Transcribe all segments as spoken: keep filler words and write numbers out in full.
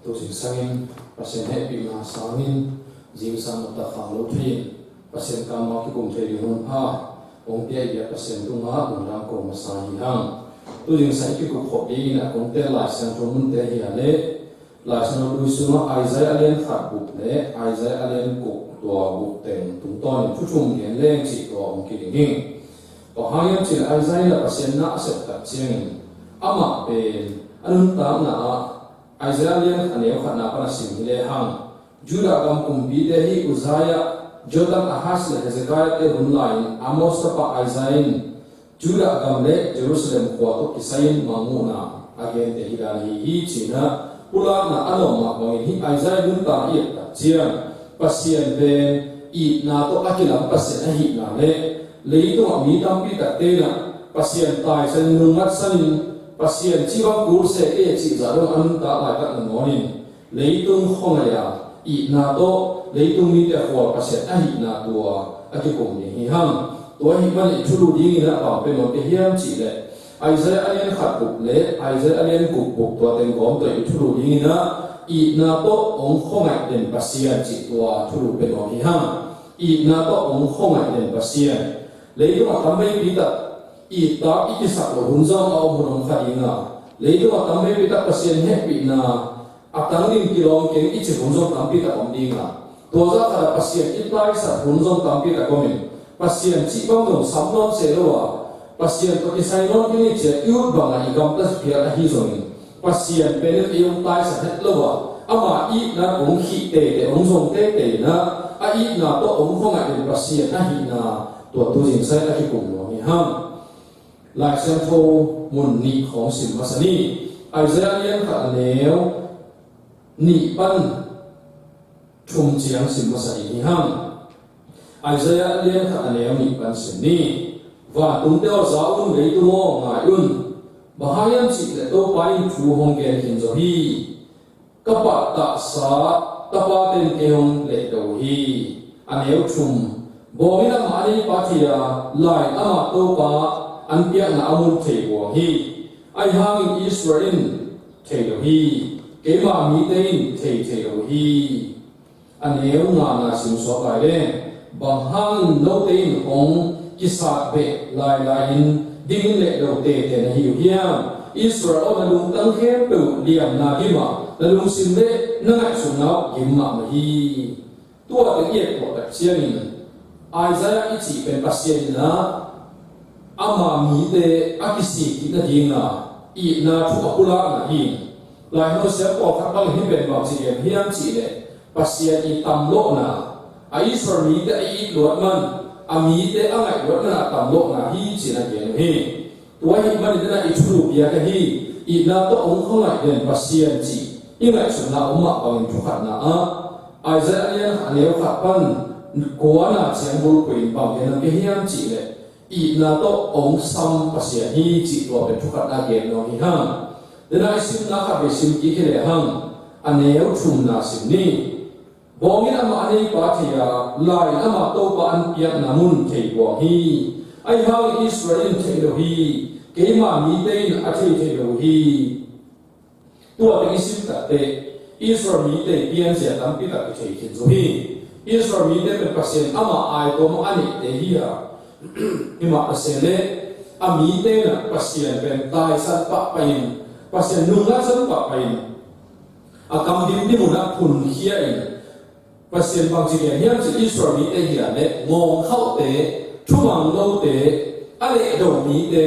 Tu zingsangin Pasian hehpihna sangin zingsang a tak khang lo thei-in Pasian kammal kikum thei ding hun pha hong pia i biak Pasian tungah lungdam ko masa hi hang. Tu zingsang i kikup khop dingin a kong tel Lai Siangtho munte hi a leh Lai Siangtho tui sungah Isaiah a lian khat bup le Isaiah a lian guk tua bup teng tungtawnin thu thum gen leng cih tua hong kiding hi. Bang hang hiam cih leh Isaiah in a Pasian na a sep tak ciangin amah pen a nuntakna ah Isaiah lian a neu khatna pan a sim hi lehang, Judah gam kumpite hi Uzziah, Jotham, Ahaz le Hezekiah te hun lai-in Amos tapa Isaiah in Judah gam le Jerusalem khua tawh kisai-in mangmuhna a gente hi dan ahi hi, ci-in ah pulakna a nuam mah bangin hih Isaiah nuntak i et tak ciang Pasian pen itna tawh a kilam Pasian ahihna le leitungah mi tampi takte in ah Pasian taisan, nungngatsan in, Pasian cih bang kul se kei cih zah dong a nuntak laitak nangawnin leitung khuangaih a itna tawh leitung mite khual Pasian ahihna tua a kikum ding hi hang. Tua ahih manin i thulu dingin a bang pia nuam ka hiam cih leh Isaiah a lian khat bup le Isaiah a lian guk bup tua teng gawm tawh i thulu dingin ah itna tawh hong khuangaih den Pasian cih tua thulu pia nuam hi hang. Itna tawh hong khuangaih den Pasian. Leitung a tamveipi tak ittak i kisak loh hun zong a om hun om kha ding a, leitung a tamveipi tak Pasian hehpihna a tang ding kilawm keng i cih hun zong tampi tak om ding a, tua zah khat ah Pasian i taisan hun zong tampi tak om in, Pasian cih bang zong sam nawn se lo a, Pasian tawh kisai nawn keng i cih a i ut bangah i gamta phial ahi zongin, Pasian pen in ei hong taisan het lo a, ama itna kong khih teitei, hong zong teitei in ah, a itna tawh hong khuangaih den Pasian ahihna tua tu zingsang a kikum nuam hi hang. Lai Siangtho mun nih khawng sim masa ni. Isaiah lian khat a neu nih pan thum ciang sim masa ding hi hang. Isaiah lian khat a neu nih pan sim ni. Vantungte aw, za un, leitung aw, ngai un. Bang hang hiam cih leh Topa in thu hong gen khin zo hi. Ka pattahsa tapate in kei hong lehdo uh hi. A neu thum. Bawng in amah a neipa thei a, lai in amah topa an piakna a mun thei buang hi. Ahi hangin Israel in thei lo hi. Keima mite in thei thei lo hi. A neu ngana sim suak lai leng, bang hangin note in hong kisat beh lailai in ding in lehdo tete na hi uh hiam? Israel aw, na lungtang khempeuh liamna gim a, na lungsim le na ngaihsutna uh gim mahmah hi. Tua teng i et tuah tak ciangin Isaiah i cih pen Pasian in ah ama mite a kisik kik nadinga itna thu a pulakna hi. Lai Siangtho pawlkhat bang hih pen bang ci gen hiam cih leh Pasian i tamlawhna, a Israel mite a it luat man, a mite a ngaih luat man a tamlawhna hi ci-in a gen uh hi. Tua ahih manin i thulu piak ahi, itna tawh hong khuangaih den Pasian cih i ngaihsutna om mah bangin thukhatna ah Isaiah a lian a neu khat pan kuana ciang bulphuh in bang gen nuam ka hiam cih leh itna tawh hong sam Pasian hi cih tua pen thukhatna gen nuam hi hang. Dena i simna khat vei sim kik hi lehang, a neu thumna sim ni. Bawng in amah a neipa thei a, lai in amah topa an piakna mun thei buang hi. Ahi hangin Israel in thei lo hi. Keima mite in a thei thei lo hi. Tua teng i sim takteh Israel mite pianzia tampi tak i thei khin zo hi. Israel mite pen Pasian amah aitawm a neihte hi a, hi mah Pasian le a mite in Pasian pen taisan pahpah in, Pasian nungngatsan pahpah in, a kam dimdim un a phunkhia in, Pasian bangci gen hiam cih Israel mite hi a leh ngawngkhauhte, thumang lote, a lehdo mite,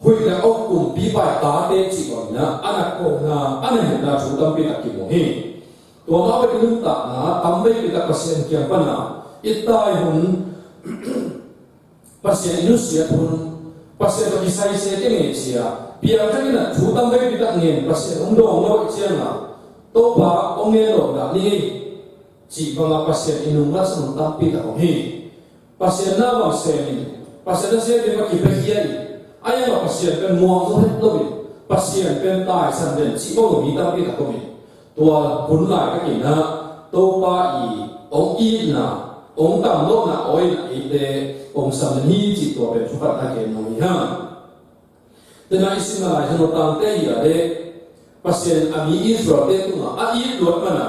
huih le awk kumpipa tate cih bangin a na kohna, a na hehna thu tampi tak kimu hi. Tua mah bek i nuntakna tamveipi tak Pasian kiang pana i tai hun, Pasian i nusiat hun, Pasian tawh kisai se kei ngei cia, piangthak in a thu tamveipi tak ngen Pasian hong dawng lo i cianga, Topa hong ngen lo dah ni, cih banga Pasian i nungngatsan hun tampi tak om hi. Pasian na bang sem in, Pasian na sem ding a kipiakhia in, a iang a Pasian pen muang zo het lo in, Pasian pen taisan den cih bang mi tampi tak om in. Tua hun laitakin a Topa i hong itna, hong tamlawhna aw in eite hong sam na hi cih tua pen thukhatna gen nuam hi hang. Tena i simna Lai Siangtho tangte hi a leh Pasian a mi Israel-te tungah a it luat mana,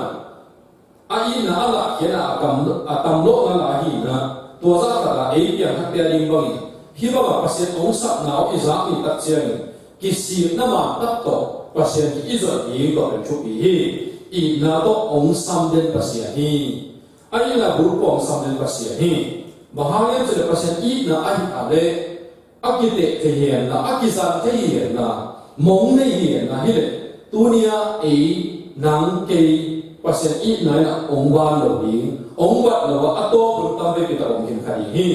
a itna a lahkhiatna a tam, a tam lawhna lai hi-in ah, tua zah khatah ei piangthakte a ding bangin hih bangah Pasian hong sapna aw i zak ni tak ciangin kisikna man tak tawh Pasian ki i zot ding tua pen thupi hi. Itna tawh hong sam den Pasian hi. A itna bulphuh hong sam den Pasian hi. Bang hang hiam cih leh Pasian itna a hih a leh a kiteh thei hi henla, a kizan thei hi henla, mong nei hi henla hi leh, tuni-ah ei, nang, kei Pasian itna in ah hong ban lo ding, hong bat lo a, a tawpna tam vei kitak hong khin kha ding hi.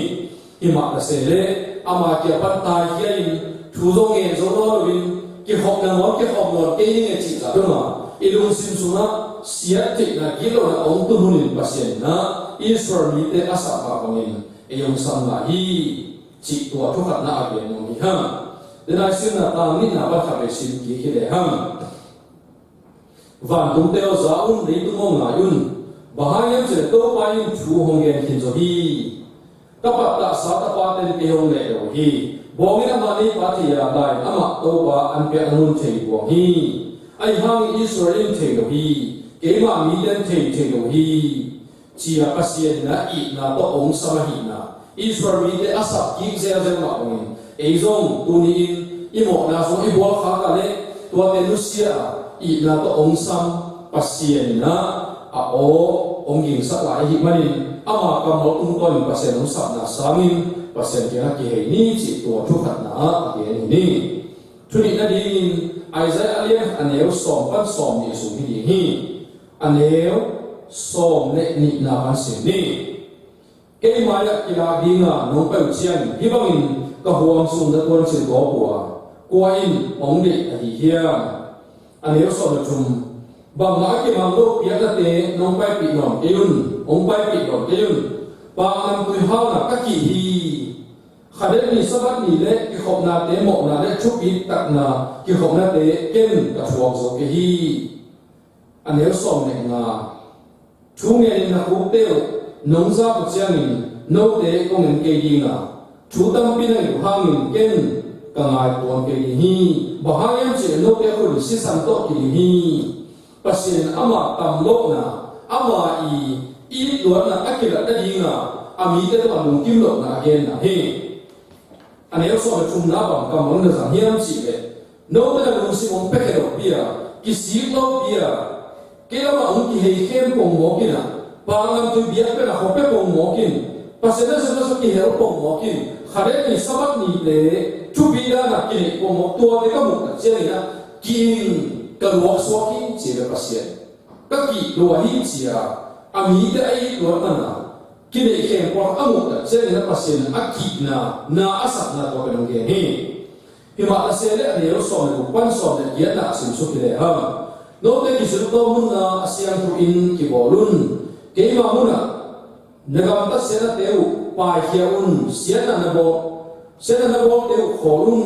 Hi mah ta se leh ama kiang pan taikhia in, thu zong ngen zo nawn loin, kikhop nangawn kikhop nawn kei ning e cih zah dong a, i lungsim sungah siat theihna, gitlohna hong tun hunin Pasian in ah Israel mite a sap mah bangin ei hong sam lai hi. Cih tua thukhatna a gen nuam hi hang. Denai simna tang nihna pan khat vei sim kik hi lehang. Vantungte aw, za un, leitung aw, ngai un. Bang hang hiam cih leh Topa in thu hong gen khin zo hi. Ka pattahsa tapate'n kei hong leh lo hi. Bawng in amah neipa thei a, lai in amah Topa an piakna mun thei buang hi. Ahi hangin Israel in thei lo hi. Keima mite'n thei thei lo hi. Ci-a Pasian in ah itna tawh hong sam ahihna Israel mite a sap kik zelzel mah bangin ei zong tuni-in i mawhna sungah i bual khak a leh tuate nusia a, itna tawh hong sam Pasian in ah a aw hong gingsak lai ahih manin ama kammal tungtawnin Pasian hong sapna sangin Pasian kiangah kihei ni cih tua thukhatna ah a gen hi ni. Thunihna dingin Isaiah a lian a neu sawm pan sawm nih sung hi ding hi. A neu sawm le nihna pan sim ni. Kei mai-ah kilak dinga nong pai uh ciangin hih bangin ka huam sung na tuancil gawp uh a, kua in hong deih ahi hiam? A neu sawm le thum. Bangmah a kimang lo piaknate nong paipih nawn kei un, hong paipih nawn kei un. Paknamtui halna ka kih hi. Khadet ni Sabbath ni le kikhopnate mawhna le thupi takna kikhopnate ken ka thuak zo kei hi. A neu sawm le nga. Thu ngenin na khukte uh nong zak uh ciangin note kong en kei ding a, thu tampi na ngen uh hangin ken ka ngai tuan kei ding hi. Bang hang hiam cih leh note khun sisan tawh kiding hi. Pasian in ama tam lohna, ama i it luatna a kilat nadinga a mite tungah lungkim lohna a genna hi. A neu sawm le thumna bang kammal na zang hiam cih leh, note na lungsim hong pekhe lo pi a, kisik lo pi a, kei lamah hong kihei khem pongmawk in a, paknamtui biakpiakna khuape pongmawk in, Pasian nasepna sung kihel pongmawk in, Khadet ni Sabbath nite thupi dana kineih pongmawk, tuate ka muh tak ciangin a, ki-ing, ka luaksuak hi ci ve Pasian. Ka kih lua hi ci a, a mite a it luat mana kineih khempeuh a muh tak ciangin a Pasian a kihna, na a sakna tawh ka nung gen hi. Hi mah ta se leh a neu sawm le guk pan sawm le giatna a simsuk hi lehang. Note kiziltawm munah a siangtho in kibawl un. Keima munah na gamtat siatnate uh paikhia un, siatna na bawl, siatna na bawlte uh khawl un,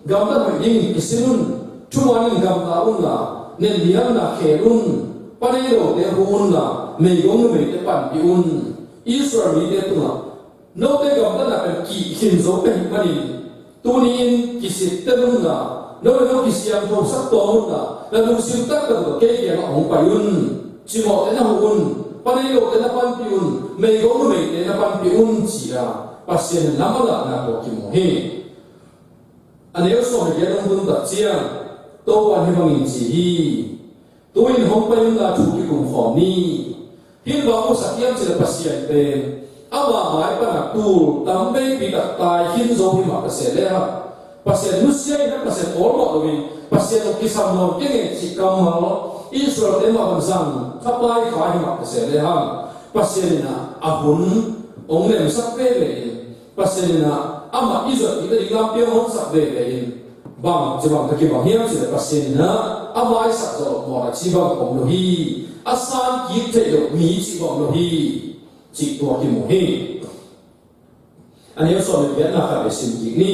gamtat hoih dingin kisin un, thumanin gamta unla, nenliamna khel un, pa nei lote hu unla, meigong numeite panpih un. Israel mite tungah note gamtatna pen kih khin zo ka hih manin, tuni-in kisittel unla, no le no kisiangthosak tawm unla, na lungsim taktak tawh kei kiangah hong pai un. Cimawhte na huh un, pa nei lote na panpih un, meigong numeite na panpih un, ci-a Pasian in lam a lakna tawh kimu hi. A neu sawm le giat hong tun tak ciang Topa in hih bangin ci hi. Tu-in hong pai unla thu kikum khawm ni. Hih bang musak hiam cih leh Pasian pen ama mai pana tul tam veipi tak tai khin zo hi mah ka se lehang, Pasian nusia in a Pasian awlmawh loin Pasian uh kisam nawn kei ing cih kammal Israel-te mah pan zang thapai kha hi mah ka se lehang, Pasian in a hun hong lemsak veve in, Pasian in a amah i zot kik nading lampi hong honsak veve in, bang ci bang ka kibang hiam cih leh Pasian in a a maisak zawh loh mawhna ci bang om lo hi. A san kik theih loh mi ci bang om lo hi. Cih tua kimu hi. A neu sawm le giatna khat vei sim kik ni.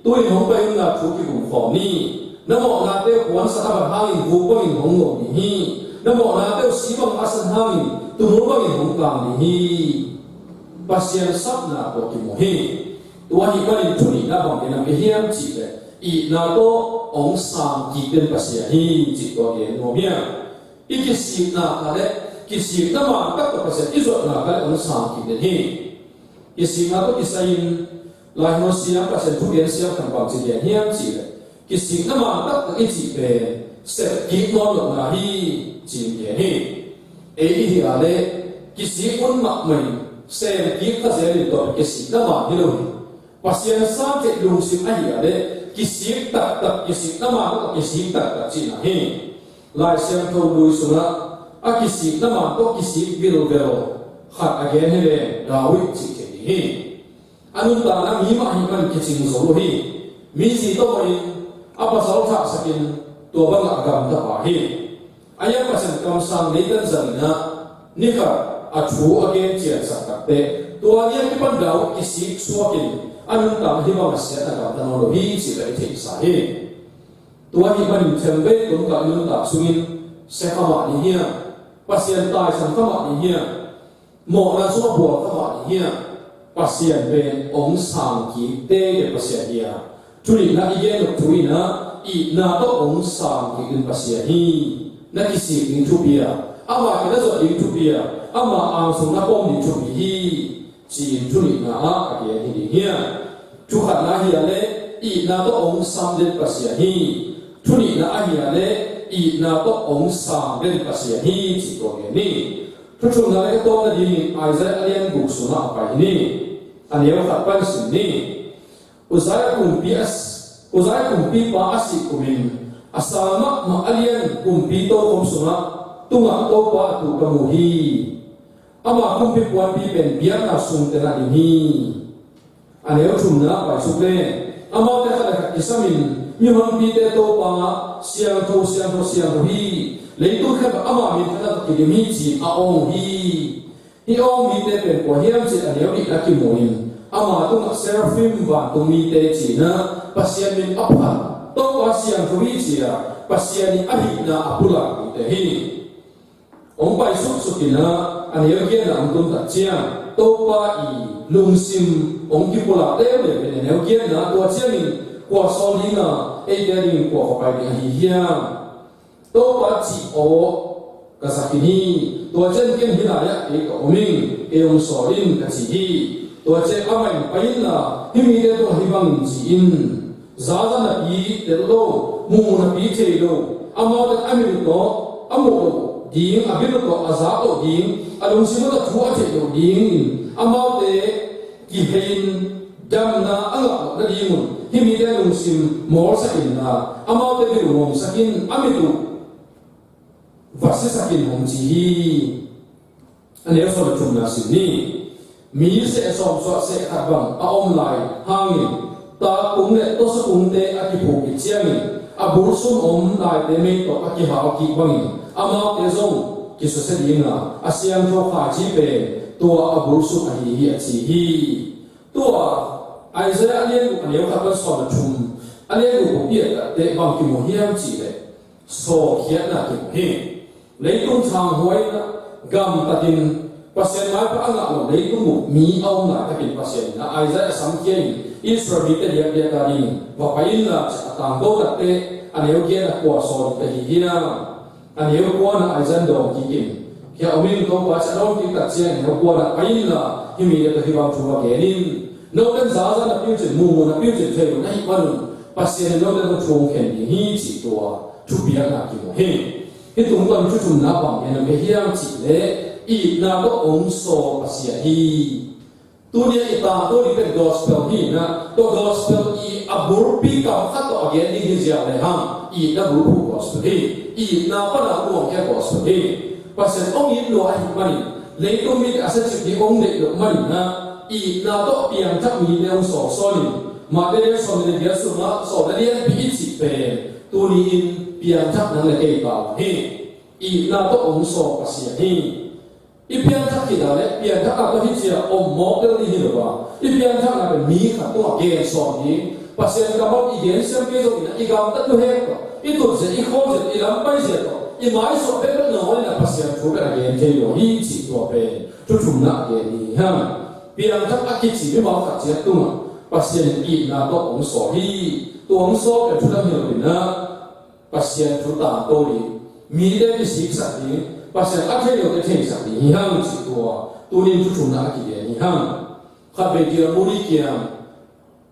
Tu-in hong pai unla thu kikum khawm ni. Na mawhnate uh puansak a bat hangin vuk bangin hong ngawh ding hi. Na mawhnate uh si bang a san hangin tumul bangin hong tang ding hi. Pasian sapna tua kimu hi. Tua ahih manin thu nihna bang gen hiam cih leh, itna tawh hong sang kik den Pasian hi cih tua gen nuam hiam? I kisikna kha le kisikna man taktak Pasian i zuatna kha le hong sang kik den hi. Kisikna tawh kisai-in Lai Hun Siang Pasian thu gen siam khat bang ci gen hiam cih leh, kisikna man taktak i cih pen sep kik nawn lohna hi ci-in gen hi. Ei i hih a leh kisik hun mahmah in sem kik kha zel in tua pen kisikna man hi lo hi. Pasian sang theih lungsim ahi a leh kisik taktak, kisikna man tawh kisik taktak cihna hi. Lai Siangtho Lui sungah a kisikna man tawh kisik vilvel khat a gen hi leh David cih theih ding hi. A nuntakna mi mah ahih man kicing zo lo hi. Mi zi tawh mawhin a pasal thahsakin tua bangah a gamta pah hi. A hiang Pasian kamsang Nathan zangin ah ni khat a thu a gen ciansak takteh tua ni a kipan David kisik suakin a nuntakna hih bang a siatna gamta nawn lo hi cih pen i theihsa hi. Tua ahih manin themvei tungah i nuntak sungin sia kha mah ding hiam? Pasian taisan kha mah ding hiam? Mawhna sungah bual kha mah ding hiam? Pasian pen hong sang kik teitei Pasian hi a, thu nihna i gen nop thu in ah itna tawh hong sang kik ding Pasian hi. Na kisik ding thupi a, ama kiang na zuat ding thupi a, ama angsung na pom ding thupi hi ci-in thu nihna ah a gen hi ding hiam? Thu khatna ahi a leh itna tawh hong sam den Pasian hi. Thu nihna ahi a leh itna tawh hong sang den Pasian hi cih tua gen ni. Thu thumna le ka tawpna dingin Isaiah a lian guk sungah a pai ni. A neu khat pan sim ni. Uzziah kumpi a s-, Uzziah kumpipa a sih kumin a sal mahmah a lian kumpi tokhom sungah tungah Topa a tuh ka mu hi. Ama kumpi puanpi pen biakna sungten a ding hi. A neu thumna paisuk le, amaute khat le khat kisamin mihonpite Topa siangtho, siangtho, siangtho hi. Leitung khempeuh ama minthanna tawh kidim hi ci-in a awng uh hi. Hih awng mite pen kua hiam cih a neu nihna kimu in, ama tungah seraphim vantung mite ci-in ah Pasian min a phat, Topa siangtho hi ci-a Pasian in a hihna a pulak mite hi. Hong pai suksuk in ah a neu giatna hong tun tak ciang Topa i lungsim hong kipulak leuleu in a neu giatna tua ciangin kua sawl ding a, eite dingin kua va pai ding ahi hiam? Topa cih aw ka za khin hi. Tua ciang ken hih lai-ah kei ka om ing, kei hong sawl in ka ci hi. Tua ciang amah in pai inla hih mite tungah hih bangin ci in, zaza napi tel lo, mumu napi thei lo, amaute a mit uh tawh a muh loh ding, a bil uh tawh a zak loh ding, a lungsim uh tawh thu a theih loh dingin amaute kihei-in damna a ngah loh nadingun hih mite lungsim mawlsak inla, amaute bil uh ngongsak in, a mit uh va sisak in hong ci hi. A neu sawm le thumna sim ni. Mi seh sawm suah seh khat bang a om lai hangin, tak kung le tawsa kungte a kiphuk khit ciangin a bul sung om laite mei tawh a kihal kik bangin amaute zong kisusia ding a, a siangtho khaici pen tua a bul sung ahi hi a ci hi. Tua Isaiah a lian guk a neu khat pan sawm le thum, a lian guk a piak takteh bang kimu hiam cih leh sawlkhiatna kimu hi. Leitung thanghuai in ah gamtatin Pasian maipha a ngah lo leitung uh mi a om laitakin Pasian in ah Isaiah a samkhia in Israel mite diakdiak a dingin va pai inla ci-a a tangko takteh a neu giatna kua sawl ding ka hi hiam? A neu kuana Isaiah in dawng kik in, kei a om ing Topa ci-a dawng kik tak ciang a neu kuana pai inla hih mite tawh hih bang thu va gen in. Note in zaza napi uh cin, mumu napi uh cin thei lo na hih manun Pasian in note tawh thu hong khen ding hi cih tua thupiakna kimu hi. Hih tungtawn thu thumna bang gen hiam cih leh itna tawh hong sawl Pasian hi. Tuni a i tangko ding pen gospel hi in ah, tua gospel i a bulpi kam khat tawh a gen ding hi ziau lehang itna bulphuh gospel hi. Itna pan a hong luangkhia gospel hi. Pasian hong it lua ahih manin leitung mite a siacip ding hong deih loh manin ah itna tawh piangthak mite hong sawlsawl in, Matthai lian sawm le giat sungah sawlna lianpi i cih pen tuni-in piangthak nang le kei ta uh hi. Itna tawh hong sawl Pasian hi. I piangthak khit a leh piangthakna tawh hi ci-a om mawk lel ding hi lo a, i piangthakna pen mi khat tungah gen sawm ding, Pasian kammal i gen siam kei zongin ah i gamtat luhek tawh, i tutzia, i khawlzia, i lampai zia tawh, i maisuah bekbek nangawn in ah Pasian thu pen a gen thei lo hi cih tua pen thu thumna a gen hi hang. Piangthak a kici mimal khat ciat tungah Pasian in itna tawh hong sawl hi. Tua hong sawl pen thu dang hi lo in ah, Pasian thu tangko ding, mite kisiksak ding, Pasian a thei lote theisak ding hi hang cih tua tuni-in thu thumna a kigen hi hang. Khatvei Tiramuni kiang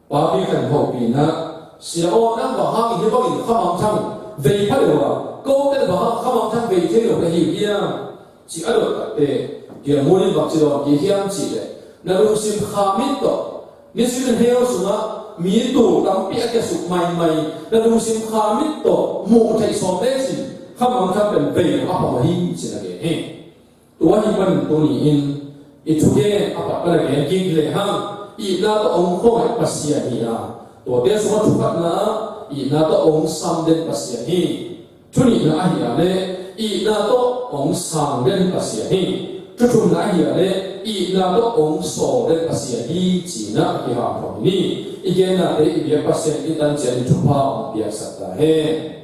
papi khat in hopih in ah, "Sia aw, nang bang hangin hih bangin khamangthang vei pha lo a, kote bang hang khamangthang vei thei lo na hi uh hiam?" ci a dot takteh, Tiramuni in bang ci dawng kik hiam cih leh, "Na lungsim khamit tawh, nisim in hell sungah mi tul tampi a kiasuk maimai, na lungsim khamit tawh muh theih sawm lecin khamangthang pen vei lo a pha mah hi," ci-in a gen hi. Tua ahih manin tuni-in i thugen a pat pan a gen kik lehang, itna tawh hong khuangaih Pasian hi a, tuate sungah thukhatna ah itna tawh hong sam den Pasian hi. Thu nihna ahih leh itna tawh hong sang den Pasian hi. Thu thumna ahih leh itna tawh hong sawl den Pasian hi, ci-in ah kihanthawn ni. I gennate i biak Pasian in i tan ciat in thupha hong piaksak ta hen.